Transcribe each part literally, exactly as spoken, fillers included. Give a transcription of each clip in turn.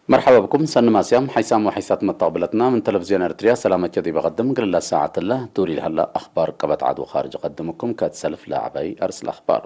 መርሐባ ብኩም፣ ሰኒ ማስያም፣ ሐይሳም ወሐይሳት መተቅብለትና ምን ተለፍዝዮን ኤርትርያ ሰላመቼ ዲብ አቀድም። እግል ለሳዐት እለ ዱር ለሀላ አኽባር ቀበት ዐድ ወኻርጅ እቀድምኩም። ከእት ሰልፍ ለዐባይ አርእስ ለአኽባር።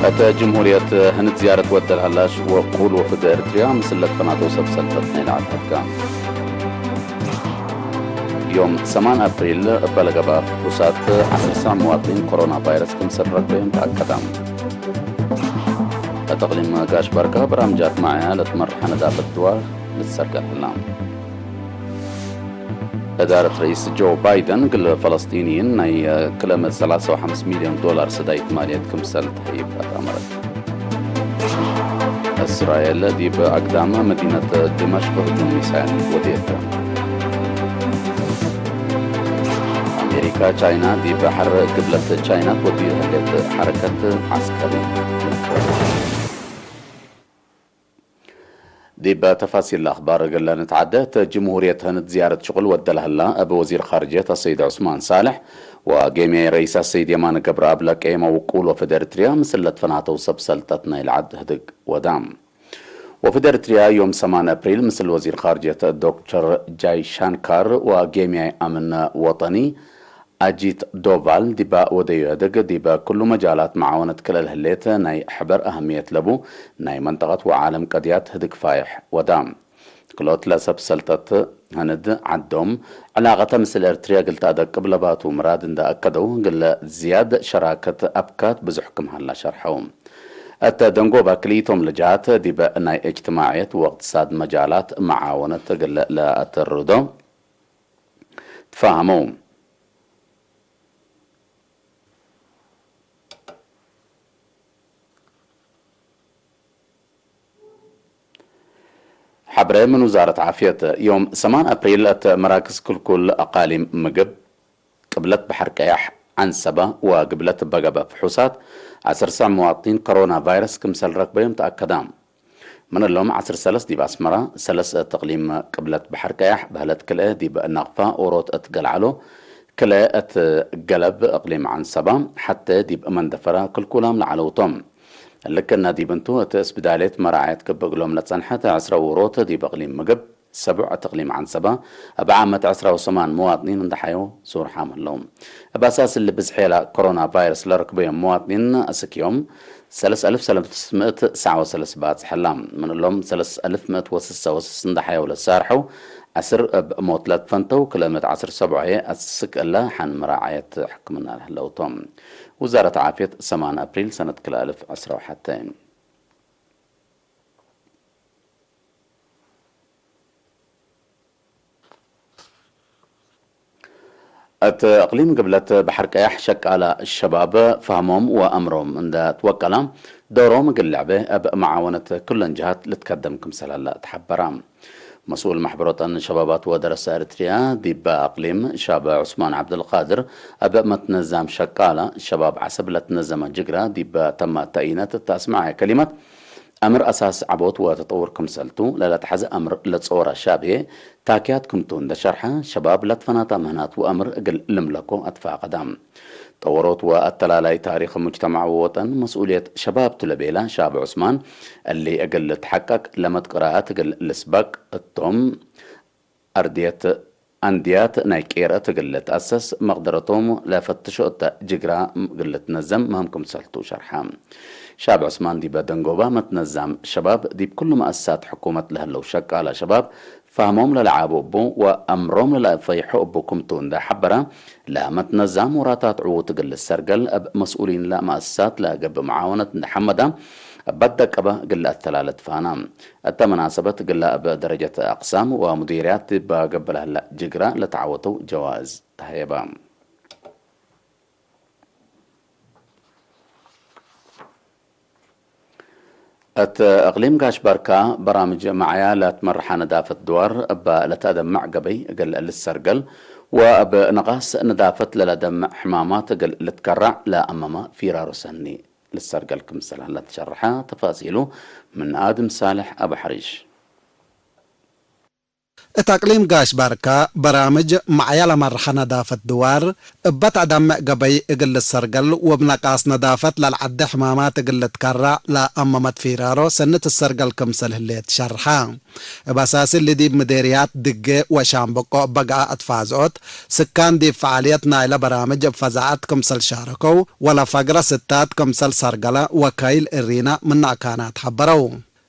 እተ ጅምሁርየት ህንድ ዝያረት ወደ ለሀላ ሽወ ቅቡል ወፍድ ኤርትርያ ምስል ለትፈናተው ሰብ ሰልጠት ናይ ለዐል ሀድጋ። ዮም ሰማን አፕሪል እበ ለገብአ ፍሑሳት ዐስር ሰዕ መዋጥኒን ኮሮና ቫይረስ ክምሰል ረክበዮም ተአከደ። እት እቅሊም ጋሽ በርካ በራምጃት መዕያ ለትመርሐ ነዳፈት ድዋር ልትሰርገል ህላ። እዳረት ረኢስ ጆ ባይደን እግል ፈለስጢንይን ናይ ክለ ምእት ሰላሳ ወሐምስ ሚልዮን ዶላር ሰዳይት ማልየት ክምሰል ተህይብ አትአመረት። እስራኤል ዲብ አግዳም መዲነት ዲመሽቅ ህጁም ሚሳይል ወዴት። አሜሪካ ቻይና ዲብ ሐር ግብለት ቻይና ትወድዩ ህሌት ሐረከት ዐስከሪ። ዲብ ተፋሲል አኽባር እግል ንትዓደ፣ እት ጅምሁርየት ህንድ ዝያረት ሽቁል ወደ ለህላ እብ ወዚር ኻርጅየት አሰይድ ዑስማን ሳልሕ ወጌምያይ ረኢስ አሰይድ የማነ ገብረአብ ለቀየመው ቅቡል ወፍድ ኤርትርያ ምስል ለትፈናተው ሰብ ሰልጠት ናይለ ዐድ ህድግ ወደ። ወፍድ ኤርትርያ ዮም ሰማን አፕሪል ምስል ወዚር ኻርጅየት ዶክተር ጃይሻንካር ወጌምያይ አምን ወጠኒ አጂት ዶቫል ዲበ ወደዩ ህድግ፣ ዲበ ክሉ መጃላት መዓወነት ክልኤ ለህሌት ናይ ሕበር አህምየት ለቡ ናይ መንጠቀት ወዓለም ቀድያት ህድግ ፋይሕ ወደ። ክልኦት ለሰብ ሰልጠት ህንድ ዐዶም ዕላቀተ ምስል ኤርትርያ እግል ተአደቅብ ለባቱ ምራድ እንደ አከደው፣ እግለ ዝያድ ሸራከት አብካት ብዙሕ ክም ሀላ ሸርሐው። እተ ደንጎባ ክልኢቶም ለጀሃት ዲበ ናይ እጅትማዕየት ወእቅትሳድ መጃላት መዓወነት እግል ለአተርዶ ትፋሀመው። ሐብሬ ምን ውዛረት ዓፍየት። ዮም ሰማን አፕሪል እት መራክዝ ክልኩል አቃሊም ምግብ፣ ቅብለት በሐር ቀያሕ፣ ዐንሰበ ወግብለት በገበ ፍሑሳት ዐስር ሰዕ መዋጥኒን ኮሮና ቫይረስ ክምሰል ረክበዮም ተአከደ። ምን እሎም ዐስር ሰለስ ዲብ አስመራ፣ ሰለስ እት እቅሊም ቅብለት በሐር ቀያሕ በህለት ክልኤ ዲብ ናቅፋ ኦሮት እት ገልዐሎ፣ ክልኤ እት ገለብ እቅሊም ዐንሰባ፣ ሐቴ ዲብ መንደፈራ ክልኩላም ለዐለው ቶም። እሊ ክእነ ዲብ እንቱ፣ እት እስብዳሌት መራዐየት ክብ እግሎም ለጸንሐት ዐስረ ውሮት ዲብ እቅሊም ምግብ፣ ሰቡዕ እት እቅሊም ዐንሰባ፣ እብ ዓመት ዐስራ ወሰማን መዋጥኒን እንደ ሐየው ሱር ሓም ህለው። እብ አሳስ እሊ ብዝሕ የላ ኮሮና ቫይረስ ለረክበዮም መዋጥኒን አስክ ዮም፣ ሰለስ አልፍ ሰለስ ምእት ሰዕ ወሰለስ ባጽሕ ህላ። ምን እሎም ሰለስ አልፍ ምእት ወስሰ ወስስ እንደ ሐየው ለሳርሐው፣ ዐስር እብ ሞት ለትፈንተው፣ ክልኤ ምእት ዐስር ሰብዖ ህዬ አስክ እለ ሐን መራዐየት ሕክምና ለህለው ቶም። ውዛረት ዓፍየት ሰማን አፕሪል ሰነት ክልኤ አልፍ ዐስራ ወሐቴ። እት እቅሊም ግብለት በሐር ቀያሕ ሸቃለ ሸባብ ፈህሞም ወአምሮም እንደ ትወቀላ፣ ዶሮም እግል ለዐበ እብ መዓወነት ክለን ጀሃት ልትከደም ክምሰል ሀለ ተሐበረ። መስኡል መሕበር ወጠን ሸባባት ወደረሰ ኤርትርያ ዲበ አቅሊም ሻብ ዑስማን ዐብደልቃድር፣ እብ መትነዛም ሸቃለ ሸባብ ዐሰብ ለትነዘመ ጅግራ ዲበ ተመ ተእይነት እተ አስመዐ ከሊመት፣ አምር አሳስ ዐቦት ወተጠውር ክምሰልቱ፣ ለለትሐዘ አምር ለጸወረ ሻብ ህዬ ታክያት ክምቱ እንደ ሸርሐ፣ ሸባብ ለትፈናተ ምህናት ወአምር እግል ልምለኮ አትፋቀደ። ጠወሮት ወአተላላይ ታሪክ ሙጅተማዕ ወወጠን መስኡልየት ሸባብ ቱ ለቤለ ሻብ ዑስማን፣ እሊ እግል ልትሐቀቅ ለመትቅራአት እግል ልስበቅ እቶም፣ አርድየት አንድያት ናይ ቄርአት እግል ልትአሰስ መቅደረቶም ለፈትሾ እተ ጅግራ እግል ልትነዘም ምህም ክምሰልቱ ሸርሐ። ሻብ ዑስማን ዲበ ደንጎባ መትነዛም ሸባብ ዲብ ክሉ መአሰሳት ሕኩመት ለህለው ሸቃለ ሸባብ ፋህሞም ለለዓቡ እቡ ወአምሮም ለለአፈይሖ እቡ ክምቱ እንደ ሐበረ፣ ለመትነዛም ወራታት ዕዉት እግል ልሰርገል እብ መስኡሊን ለመአሰሳት ለገብእ መዓወነት እንደ ሐመዳ፣ እበ ደቀበ እግል ለአተላለ ትፋና። እተ መናሰበት እግለ እብ ደረጀት አቅሳም ወሙዲርያት ዲብ ገብእ ለህለ ጅግራ ለተዓወተው ጀዋእዝ ተሀየበ። እት እቅሊም ጋሽ በርካ በራምጅ መዕያ ለትመርሐ ነዳፈት ድዋር እበ ለተአደምዕ ገበይ እግል ልሰርገል ወእብ ነቃስ ነዳፈት ለለደምዕ ሕማማት እግል ልትከራዕ ለአመመ ፊራሩ ሰኒ ልሰርገል ክምሰል ሀለ ተሸርሐ። ተፋሲሉ ምን አድም ሳልሕ አቡ ሐሪሽ። እት አቅሊም ጋሽ ባርካ፣ በራምጅ መዕያ ለመርሐ ነዳፈት ድዋር፣ እበ ተአደምዕ ገበይ እግል ልትሰርገል ወእብ ነቃስ ነዳፈት ለልዐዴ ሕማማት እግል ልትከረዕ ለአመመት ፊራሮ ሰኒ ትሰርገል ክምሰል ህሌት ሸርሐ። እብ አሳሲ እሊ ዲብ ምዴርያት ድጌ ወሻምበቆ እበ ገአ አትፋዝዖት ስካን ዲብ ፈዓልየት ናይለ በራምጅ እብ ፈዛዐት ክምሰል ሻረከው ወለፈግረ ስታት ክምሰል ሰርገለ ወካይል እሪና ምን አካናት ሐበረው።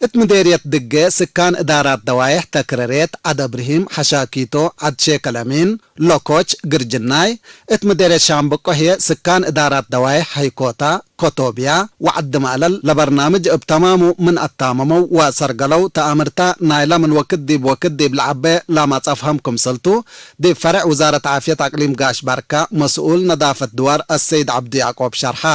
እት ምዴርየት ድጌ ስካን እዳራት ደዋይሕ ተክረሬት፣ ዐድ እብርሂም፣ ሐሻኪቶ፣ ዐድ ሼክ አልአሚን፣ ሎኮች፣ ግርጅናይ፣ እት ምዴርየት ሻምበቆ ህዬ ስካን እዳራት ደዋይሕ ሐይኮታ፣ ኮቶብያ ወዐድ ማእለል ለበርናምጅ እብ ተማሙ ምን አታመመው ወሰርገለው ተአምርታ ናይለ ምን ወክድ ዲብ ወክድ ዲብ ለዐቤ ላማጽ አፍሀም ክምሰልቱ፣ ዲብ ፈሬዕ ውዛረት ዓፍየት አቅሊም ጋሽ ባርካ መስኡል ነዳፈት ድዋር አሰይድ ዐብዱ ያዕቆብ ሸርሐ።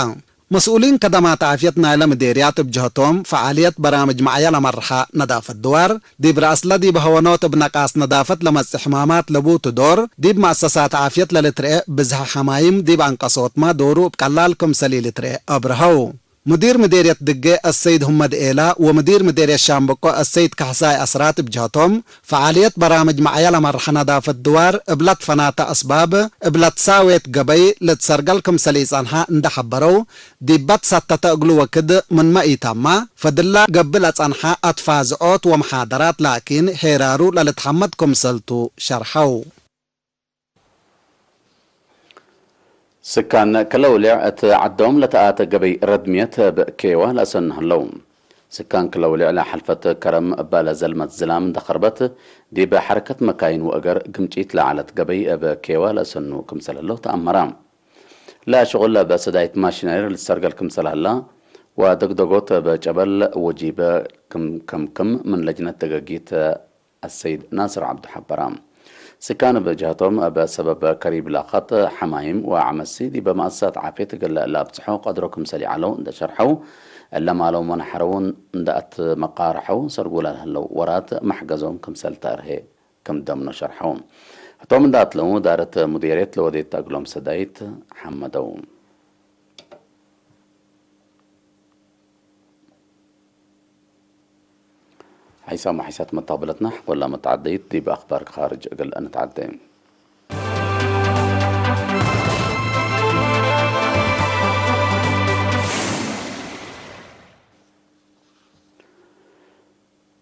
መስኡሊን ከደማት ዓፍየት ናይለ ምዴርያት እብ ጀህቶም፣ ፈዓልየት በራምጅ መዕያ ለመርሐ ነዳፈት ድዋር፣ ዲብ ረአስለ ዲብ ሀወኖት እብ ነቃስ ነዳፈት ለመጽእ ሕማማት ለቡቱ ዶር፣ ዲብ መአሰሳት ዓፍየት ለልትርኤ ብዝሐ ሐማይም ዲብ አንቀሶትመ ዶሩ እብ ቀላል ክምሰል ኢልትርኤ አብርሀው። ሙዲር ምዴርየት ድጌ አሰይድ ሁመድ ኤላ ወሙዲር ምዴርየት ሻምበቆ አሰይድ ካሕሳይ አስራት እብ ጀህቶም፣ ፈዓልየት በራምጅ መዕያ ለመርሐ ነዳፈት ድዋር እብ ለትፈናተ አስባብ፣ እብ ለትሳዌት ገበይ ልትሰርገል ክምሰል ኢጸንሐ እንዴ ሐበረው፣ ዲበ ትሰተተ እግሉ ወክድ ምንመ ኢተመ፣ ፈድላ ገብእ ለጸንሐ አትፋዝዖት ወመሓደራት ላኪን ሄራሩ ለልትሐመድ ክምሰልቱ ሸርሐው። ስካን ክለውሌዕ እት ዐዶም ለተአተ ገበይ ረድምየት እብ ኬዋ ለአሰኑ ህለው። ስካን ክለውሌዕ ለሐልፈት ከረም እበ ለዘልመት ዝላም እንደ ከርበት፣ ዲብ ሐረከት መካይን ወእገር ግምጪት ለዐለት ገበይ እብ ኬዋ ለአሰኑ ክምሰል ህለው ተአመረ። ለሽቁል እብ ሰዳይት ማሽነሪ ልትሰርገል ክምሰል ሀላ፣ ወደግደጎት እብ ጨበል ወጂበ ክም-፣ ክምክም ምን ለጅነት ደገጊት አሰይድ ናስር ዐብዱ ሐበረ። ስካን እብ ጀህቶም፣ እብ ሰበብ ከሪብ ላከት ሐማይም ወዐመሲ ዲበ መአሰሳት ዓፍየት እግል ለአብጽሖ ቀድሮ ክምሰል ይዐለው እንዴ ሸርሐው፣ እለ ማሎም ወነሐረውን እንዴ አትመቃረሐው፣ ሰርጉ ለህለው ወራት መሕገዞም ክምሰል ተአርሄ ክም ደምኖ ሸርሐው። ህቶም እንዴ አትለው፣ እዳረት ሙዴርየት ለወዴት እግሎም ሰዳይት ሐመደው። ሐይሳም ወሐይሳት መተቅብለትነ፣ ሐቆላ መተዓደይት ዲብ አክባር ካርጅ እግል እንትዓዴ።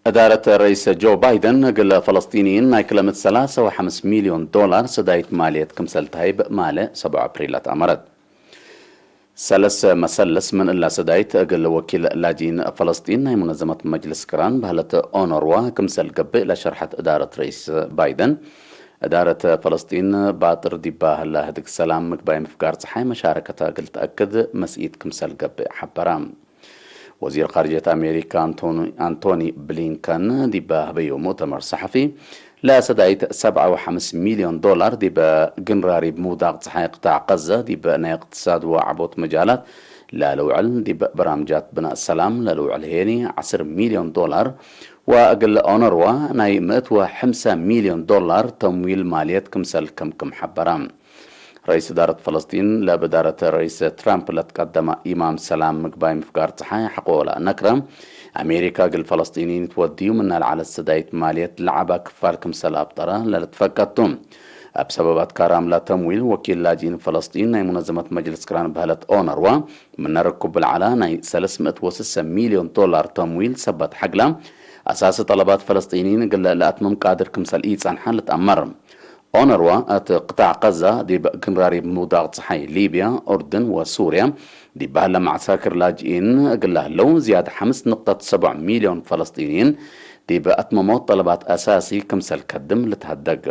እዳረት ረኢስ ጆ ባይደን እግል ፈለስጢንይን ናይ ክለምት ሰላሳ ወሐምስ ሚልዮን ዶላር ሰዳይት ማልየት ክምሰል ተሀይብ ማለ ሰብዑ አፕሪል አትአመረት። ሰለስ መሰልስ ምን እላ ሰዳይት እግል ወኪል ላጅኢን ፈለስጢን ናይ ሙነዘመት መጅልስ ቅራን በህለት ኦኖርዋ ክምሰል ገብእ ለሸርሐት እዳረት ረኢስ ባይደን፣ እዳረት ፈለስጢን ባጥር ዲባ ህላ ህድግ ሰላም ምግባይ ምፍጋር ጸሓይ መሻረከታ እግል ተአክድ መስኢት ክምሰል ገብእ ሐበራ። ወዚር ካርጅየት አሜሪካ አንቶኒ፣ አንቶኒ ብሊንከን ዲበ ሀበዩ ሙእተመር ሰሐፊ፣ ለሰዳይት ሰብዓ ወሐምስ ሚልዮን ዶላር ዲበ ግንራሪብ ምውዳቅ ጸሓይ ቅጣዕ ቀዘ ዲበ ናይ እቅትሳድ ወዐቦት መጃላት ለልውዕል፣ ዲበ በራምጃት ብናእ ሰላም ለልውዕል ሄኒ ዐስር ሚልዮን ዶላር ወእግል ኦነርዋ ናይ ምእት ወሐምሳ ሚልዮን ዶላር ተምዊል ማልየት ክምሰል ክምክም ሐበረ። ረኢስ እዳረት ፈለስጢን ለእብ እዳረት ረኢስ ትራምፕ ለትቀደመ ኢማም ሰላም ምግባይ ምፍጋር ጸሓይ ሐቆ ለአነክረ፣ አሜሪካ እግል ፈለስጢንይን ትወድዩ ምነ ለዐለት ሰዳይት ማልየት ለዐበ ክፋል ክምሰል አብጠረ ለልትፈቀድ ቱ። እብ ሰበብ አትካር አምላ ተምዊል፣ ወኪል ላጅኢን ፈለስጢን ናይ ሙነዘመት መጅልስ ቅራን በህለት ኦነርዋ፣ ምነ ርኩብ ለዐለ ናይ ሰለስ ምእት ወስሰ ሚልዮን ዶላር ተምዊል ሰበት ሐግለ፣ አሳሲ ጠለባት ፈለስጢንይን እግል ለአትምም ቃድር ክምሰል ኢጸንሐ ልትአመር። ኦነርዋ እት ቅጣዕ ቀዛ ዲብ ግንራሪብ ምውዳቅ ጸሓይ ሊብያ፣ ኡርድን ወሱርያ ዲብ በህለ መዓሳክር ላጅኢን እግል ለህለው ዝያድ ሐምስ ንቅጠት ሰቡዕ ሚልዮን ፈለስጢንይን ዲብ አትመሞት ጠለባት አሳሲ ክምሰል ከድም ልትሀደግ።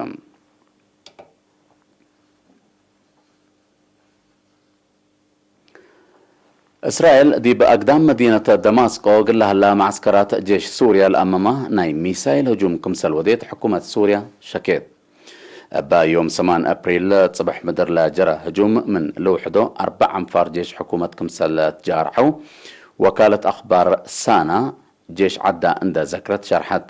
እስራኤል ዲብ አግዳም መዲነት ደማስቆ እግል ለሀላ መዓስከራት ጄሽ ሱርያ ለአመመ ናይ ሚሳይል ህጁም ክምሰል ወዴት ሕኩመት ሱርያ ሸኬት። እበ ዮም ሰማን አፕሪል ጽብሕ ምድር ለጀረ ህጁም ምን ልውሕዶ አርበዕ አንፋር ጄሽ ሕኩመት ክምሰል ትጃርሐው ወካለት አክባር ሳና ጄሽ ዐዳ እንደ ዘክረት ሸርሐት።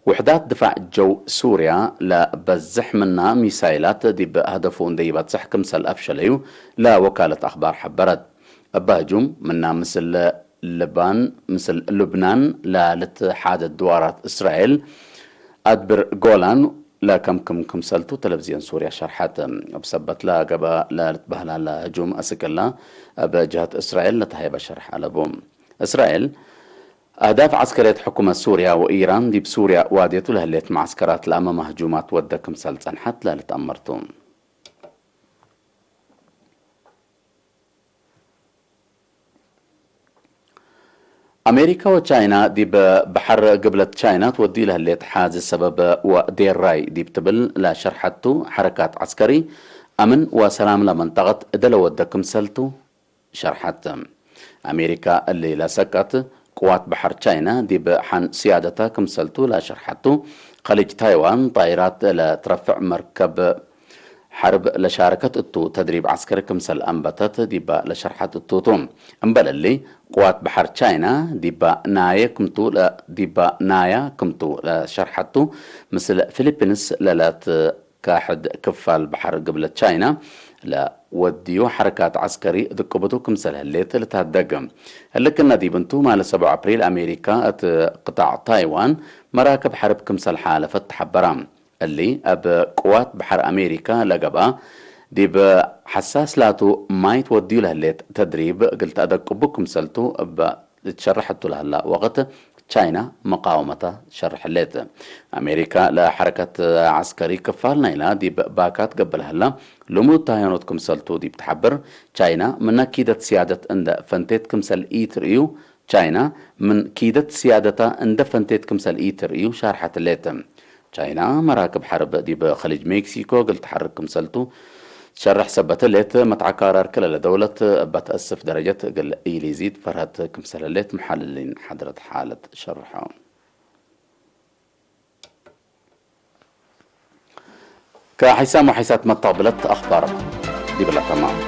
ውሕዳት ድፋዕ ጀው ሱርያ ለበዝሕ ምና ሚሳይላት ዲብ ሀደፉ እንዴ ኢበጽሕ ክምሰል አፍሸለዩ ለወካለት አክባር ሐበረት። እበ ህጁም ምና ምስል ልባን፣ ምስል ሉብናን ለልትሓደድ ድዋራት እስራኤል አድብር ጎላን ለከምክም ክምሰልቱ ተለቪዝዮን ሱርያ ሸርሐት። እብ ሰበት ለገብአ ለልትበህላለ ህጁም አስክ እለ፣ እብ ጀህት እስራኤል ለተሀይበ ሸርሕ አለቡ። እስራኤል፣ አህዳፍ ዐስከርየት ሕኩመት ሱርያ ወኢራን ዲብ ሱርያ ዋድየቱ ለህሌት መዐስከራት ለአመመ ህጁማት ወደ ክምሰል ጸንሐት ለልትአመርቱ። አሜሪካ ወቻይና ዲብ በሐር ግብለት ቻይና ትወድዩ ለህሌት ሓዚ ሰበብ ወዴራይ ዲብ ትብል ለሸርሐቱ፣ ሐረካት ዐስከሪ፣ አምን ወሰላም ለመንጠቀት እደ ለወደ ክምሰልቱ ሸርሐት። አሜሪካ እሊ ለሰቀት ቅዋት በሐር ቻይና ዲብ ሐን ስያደታ ክምሰልቱ ለሸርሐቱ፣ ከሊጅ ታይዋን ጣይራት ለትረፍዕ መርከብ ሐርብ ለሻረከት እቱ ተድሪብ ዐስከሪ ክምሰል አንበተት ዲባ ለሸርሐት እቱ ቱ። እምበል እሊ፣ ቅዋት በሐር ቻይና ዲባ ናየ ክምቱ ለ-፣ ዲባ ናያ ክምቱ ለሸርሐቱ፣ ምስል ፊሊፒንስ ለለትካሕድ ክፋል በሐር ግብለት ቻይና ለወድዩ ሐረካት ዐስከሪ ድቅብቱ ክምሰል ህሌት ልትሀደግ። ህልክነ ዲብ እንቱ፣ ማለ ሰብዕ አፕሪል አሜሪካ እት ቅጣዕ ታይዋን መራክብ ሐርብ ክምሰል ሓለፈት ተሐበራ። እሊ እብ ቅዋት በሐር አሜሪካ ለገብአ፣ ዲብ ሐሳስ ላቱ ማይ ትወድዩ ለህሌት ተድሪብ እግል ተአደቅቡ ክምሰልቱ እበ ልትሸርሐቱ ለህላ ወቅት፣ ቻይና መቃወመታ ትሸርሕ ህሌት። አሜሪካ ለሐረከት ዐስከሪ ክፋል ናይላ ዲብ ባካት ገብእ ለህላ ልሙድ ተሃዮኖት ክምሰልቱ ዲብ ተሐብር፣ ቻይና ምነ ኪደት ስያደት እንደ ፈንቴት ክምሰል ኢትርእዩ፣ ቻይና ምን ኪደት ስያደታ እንደ ፈንቴት ክምሰል ኢትርእዩ ሻርሐት ህሌት። ቻይና መራክብ ሐርብ ዲብ ከሊጅ ሜክሲኮ እግል ተሐርክ ክምሰልቱ ትሸርሕ ሰበት ህሌት፣ መትዐ ካራር ክለ ለደውለት እበ ተአስፍ ደረጀት እግል ኢሊዚድ ፈርሀት ክምሰል ህሌት መሐልሊን ሐድረት ሓለት ሸርሖ። ከሐይሳም ወሐይሳት መተቅብለት አኽባር ዲብለ ተማም።